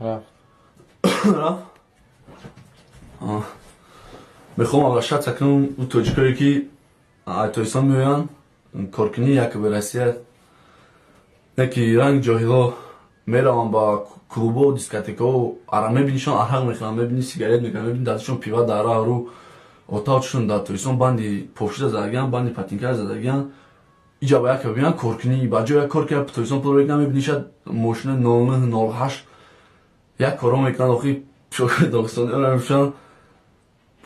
Рафт. Рафт. Мехоҳам обращаться кунам ӯ тоҷикое, ки Тоҷикистон меоянд коркунӣ якобы Россия, яки ранг ҷоҳило мераванд ба клубо, дискотекао, ара мебинишон, арақ мехӯранд, мебини, сигарет мекунанд, мебини, дасташон пива дар ру отавчшон. Дар Тоҷикистон банди пошида задагиан, банди патинка задагиан, иҷа ба як бибинанд коркунӣ, ба ҷои як кор ки Тоҷикистон пул мекунанд, мебинишад мошина 09 08 як коро мекунанд. Охи, пушокои догистониро мепӯшанд,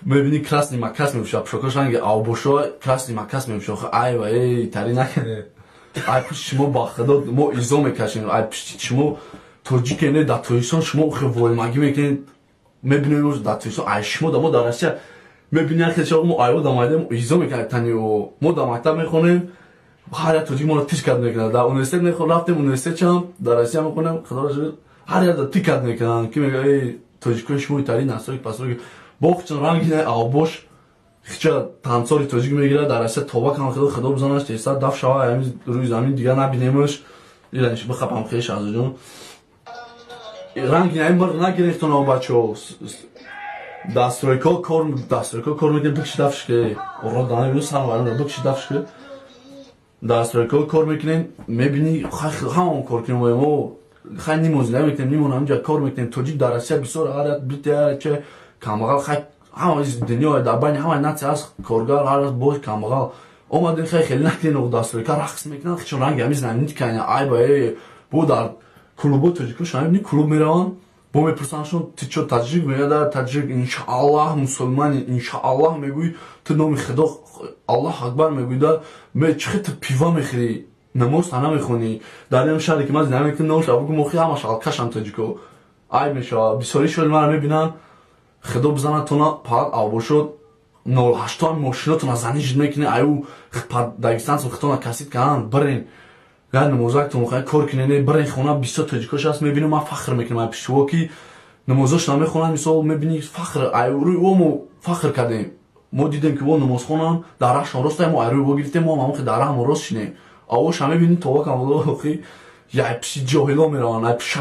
мебини, красный макас мепӯшад, пушокош ранги авбошо, красный макас мепӯшад. Охи, ай ва эй, тари накунед, ай пушти шумо, ба худо, мо изо мекашем ай пушти шумо. Тоҷике не, дар Тоҷикистон шумо охи воимагӣ мекунед, мебинем дар Тоҷикистон ай шумо да мо дар Россия мебинем хеле мо айво да майдем изо мекунем тани мо дар мактаб мехонем, ҳар як тоҷик моро тишкат мекунад. Дар университет рафтем, университет чам дар Россия мехонем, худоро шукр, ҳар як тикат мекунанд, ки мега: «Эй, тоҷикои шумо итари насроки пасроки бохчон ранги авбош хича танцори тоҷик мегирад дар Россия». Тоба кам, худо, худо бизанаш, тезтар даф шава ҳамин рӯи замин, дигар набинемаш. Иранш бихапам хеле, Шаҳзоҷон, ранги наи мир нагирехтон, бачаҳо. Дастройко кор, дастройко кор мекунем, бикши дафшке оро дана сар бикши дафшке. Дастройко кор мекунем, мебини, ҳамон кор кунем мо, хай нимон зиндагӣ мекунем, нимон ҳаминҷа кор мекунем. Тоҷик дар Россия бисёр, ҳар як битя че камбағал, хай ҳама дунё дар байни ҳамаи нация ҳаст коргар, ҳар боз камбағал омадем, хай хеле накунем. Дастройка рақс мекунанд, чун ранги ҳамин знаменит кайна ай ба э бо дар клубо тоҷико шумо клуб мераванд, бо мепурсандшон: «Ту чо, таҷик?» Меяда: «Таҷик, иншааллаҳ, мусулмани, иншааллаҳ», мегӯй, ту номи худо, Аллоҳ акбар мегӯй, да чихе ту пива мехӯрӣ, намоз та намехонӣ? Дар ин шаҳре ки ман зиндагӣ мекунам, номаш абугу мохи, ҳамаш алкашам тоҷико. Айб мешавад, бисёри шоли маро мебинанд, худо бизанад туна, паҳат авбошод 08 мошинотона занижит мекунӣ, аю дагистанцам хитона касид каан бирен гар намозактон кор кинене, бирен хона. Бисёр тоҷикош аст, мебинам, ман фахр мекунам ай пишво, ки намозош намехонанд. Мисол, мебини, фахр ай рӯи о мо фахр кардем, мо дидем, ки во намозхонанд, дарахшон рост, мо ай рӯи во гирифтем, мо ҳам дарахмо рост шинем. Авоша мебини, това кам, яй пиши ҷоҳило мераванд, ай пиши.